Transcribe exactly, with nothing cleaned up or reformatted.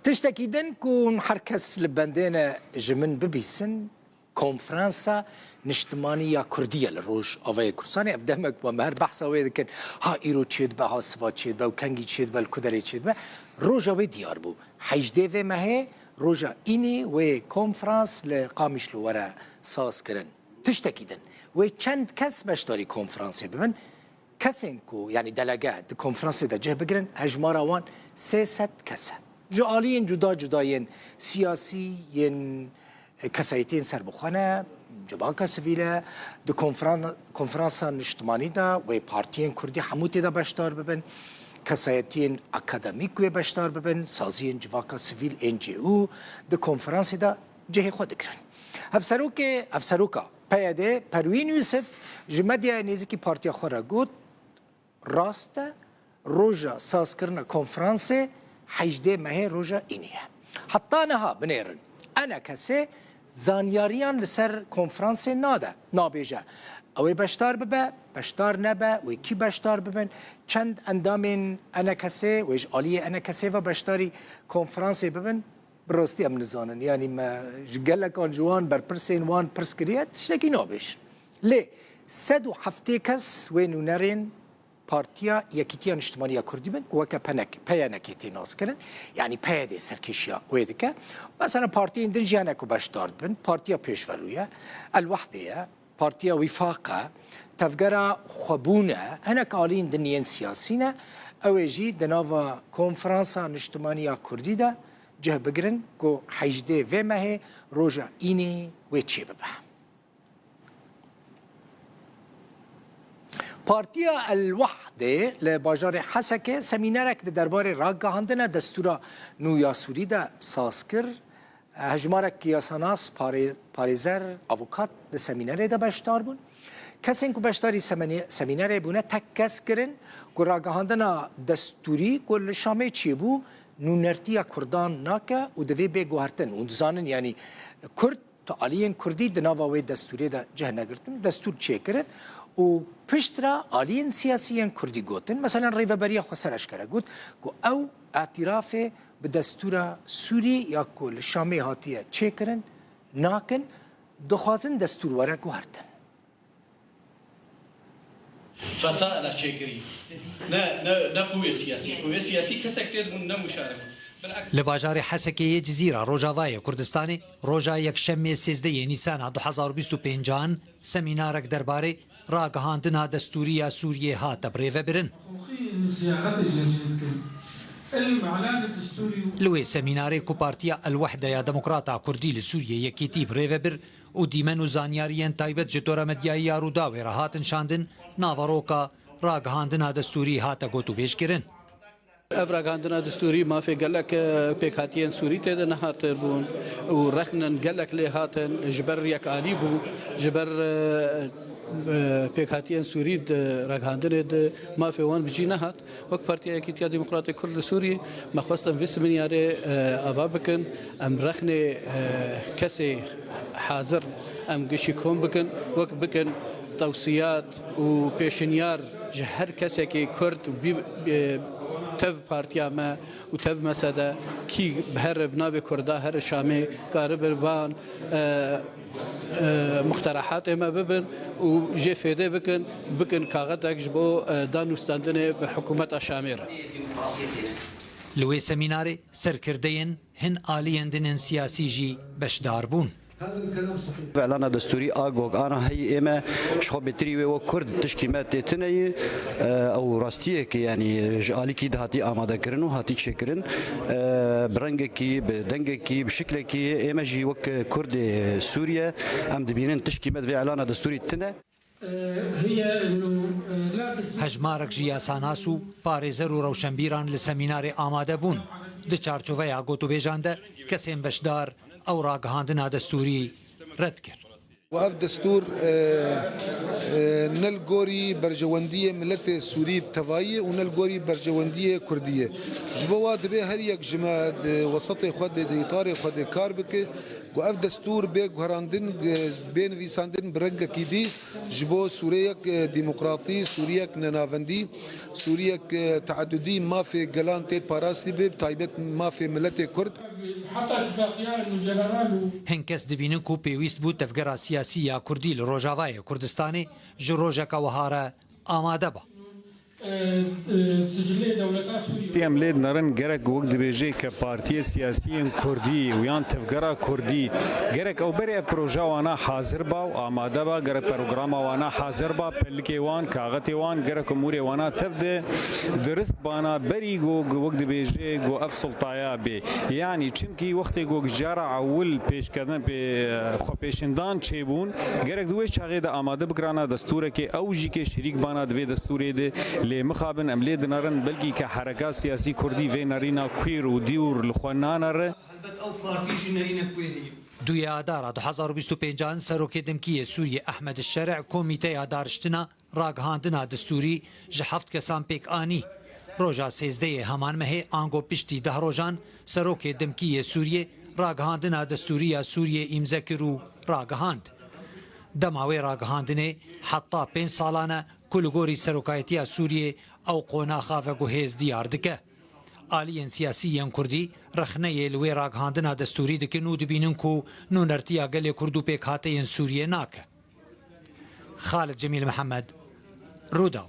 Tiştekî din ku her kes li bendê ne ji min bibîsin, Konferansa Niştimanî ya Kurdî ye li Rojavayê Kurdistanê. Ev demek bû, em her behsa wê dikin. Ha îro çêdibe, ha siva çêdibe û kengî çêdibe, li ku derê çêdibe. Roja wê diyar bû. Hejdê vê mehê, roja înî wê konferans li Qamişlo were sazkirin. Tiştekî din. Wê çend kes beşdarî konferansê bibin? Kesên ku, yanî delege, di konferansê de cih bigirin, hejmara wan sê sed kes e. Ji aliyên cuda cuda yên siyasî, yên kesayetiyên serbixwe ne, civaka sivîl e, di konferan-, konferansa niştimanî de wê partiyên kurdî hemû tê de beşdar bibin, kesayetiyên akademîk wê beşdar bibin, saziyên civaka sivîl, N G O, di konferansê de cihê xwe digirin. Hevserokê, hevseroka P Y D Perwîn Yûsif ji medyaya nêzîkî partiya xwe re got, rast e, roja sazkirina konferansê hejdê mehê roja înî ye. Heta niha binêrin, ENKSê zanyariyan li ser konferansê nade, nabêje. Ew ê beşdar bibe, beşdar nebe, wê kî beşdar bibin, çend endamên ENKSê, wê ji aliyê ENKSê ve beşdarî konferansê bibin, bi rastî em nizanin. Yanî me ji gelekan ji wan berpirsên wan pirs kiriye, tiştekî nabêjin. Lê sed û heftê kes wê nûnerên Partiya Yekîtiya Niştimanî ya Kurdî bin, ku weke P N K, P Y N K tê naskirin, yanî P Y D serkêşiya wê dike. Mesela partiyên din jî hene ku beşdar dibin, Partiya Pêşverû ye, El Wehdê ye, Partiya Wîfaq e, Tevgera Xwebûn e, hinek aliyên din yên siyasî ne, ew ê jî di nava Konferansa Niştimanî ya Kurdî de cih bigirin ku hejdê vê mehê roja înê wê çêbibe. Partiya El Wehdê li bajarê Hesekê semînerek di derbarê ragihandina destûra nû ya Sûrî de saz kir. Hejmarek yasanas, parê-, parêzer, avokat di semînerê de beşdar bûn. Kesên ku beşdarî semeni-, semînerê bûne tek kes kirin ku ragihandina destûrî ku li Şamê çêbû nûnertiya Kurdan nake û divê bê guhertin. Hûn dizanin, yanî Kurd Tu aliyên Kurdî di nava wê destûrê de cih negirtin, destûr çêkirin û piştre aliyên siyasî yên Kurdî gotin. Meselen Rêveberiya Xweser eşkere got ku ew îtirafê bi destûra Sûrî ya ku li Şamê hatiye çêkirin nakin, dixwazin destûr were guhertin. Fesaila çêkirî ne, ne, ne qûvê siyasî. Qûvê siyasî kesek tê dibûn ne muşarik. Bilek. Li bajarê Hesekê yê Cizîra Rojavayê Kurdistanê roja Yekşemê sêzdehê Nîsana du hezar û bîst û pêncan semînarek derbarê ragihandina destûrî ya Sûriyê hate birêvebirin. Li wê semînarê ku Partiya El Wehde ya Demokrata Kurdî li Sûriyê Yekîtî birêvebir, û dîmen û zanyariyên taybet ji tora medyayî ya Rûdawê re hatin şandin, naveroka ragihandina destûrî hate gotûbêjkirin. Ev ragihandina destûrî mafê gelek, e, pêkhatiyên Sûrî tê de nehatibûn û rexnên gelek lê hatin, ji ber yekalî bû, ji ber, e, e, pêkhatiyên Sûrî di ragihandinê de mafê wan bi cî nehat. Wek Partiya Yekîtiya Demokratê Kurd li Sûriyê, me xwest em vê semînarê, e, ava bikin, em rexnê, e, kesê hazir em gişî kom bikin, wek bikin tewsiyat û pêşinyar ji her kesekî Kurd û bî, e, tev partiya me û tev mesede kî bi here bi navê Kurda here Şamê karibe van, e, e, muqterehatê me bibin û jê fêdê bikin, bikin kaxetek ji bo, e, danûstandinê bi hikûmeta Şamê re. Li wê semînarê serkirdeyên hin aliyên din ên siyasî jî beşdar bûn. Îlana destûrî a gog ana heyî ê me ji xwe bêtirî wê wek Kurd tişkî me tê tune yî, e, ew rastiyekê yanî ji alîkî de hatî amadekirin û hatî çêkirin. E, bi rengekî, bi dengekî, bi şiklekî ê me jî wek Kurdê Sûriye em dibînin tişkî me di vê îlana destûrî tune. Hejmarek ji yasanas û parêzer û rewşenbîran li semînarê amade bûn. Di çarçoveya gotûbêjan de kesên beşdar ew ragihandina destûrî red kir. Û ev destûr, e, e, ne li gorî berjewendiyê miletê Sûrî bi tevayî ye û ne li gorî berjewendiyê Kurdî ye. Ji bo wa divê her yek ji me di wesatê xwe de, di îtarê xwe de kar bike ku ev destûr bê guherandin, e, bê nivîsandin bi rengekî dî ji bo Sûriyeyek, e, demokratî, Sûriyek nenavendî, Sûriyek, e, teedudî, mafê gelan tê parastî be, bi taybet mafê miletê Kurd. Heta tifaqiya general û Hin kes dibînin ku pêwîst bû tevgera siyasî ya Kurdî li Rojavayê Kurdistanê ji rojeka wiha re amade ba. E, e, sicilê dewleta Sûriyê. Em lê dinerin gerek wek dibêje ke partiyê siyasî yên Kurdî û yan tevgera Kurdî gerek ew berê ev proja wana hazir ba û amade ba, gerek programa wana hazir ba, pelikê wan, kaxetê wan, gerek umûrê wana tev de dirist bana berî ku wek dibêje ku ev sultaya bê. Yanî çimkî wextê ku cara ewil pêşkevin pê, xwepêşindan çêbûn, gerek di wê çaxê de amade bikirana destûrekê, ew jî ke şirîk bana di vê destûrê de. Lê mixabin em lê dinerin, belkî ke hereka siyasî Kurdî vê nerîna kwîr û dîwr li xwe nanere. Helbet ew partî jî nerînek wê heye. Duyê Adara du hezar û bîst û pêncan serokê dimkî yê Sûriyê Ehmed Şerî komîteya dariştina ragihandina destûrî ji heft kesan pêk anî. Roja sêzdehê heman mehê ango piştî deh rojan serokê dimkî yê Sûriyê ragihandina destûrî ya Sûriyê îmze kir û ragihand. Dema wê ragihandinê heta pênc salan e ku li gorî serokayetiya Sûriyê ew qonaxa veguhêz diyar dike. Aliyên siyasî yên Kurdî rexneyê li wê ragihandina destûrî dikin û dibînin ku nûnertiya gelê Kurd û pêkhateyên Sûriyê nake. Xalid Cemîl Mihemed, Rûdaw.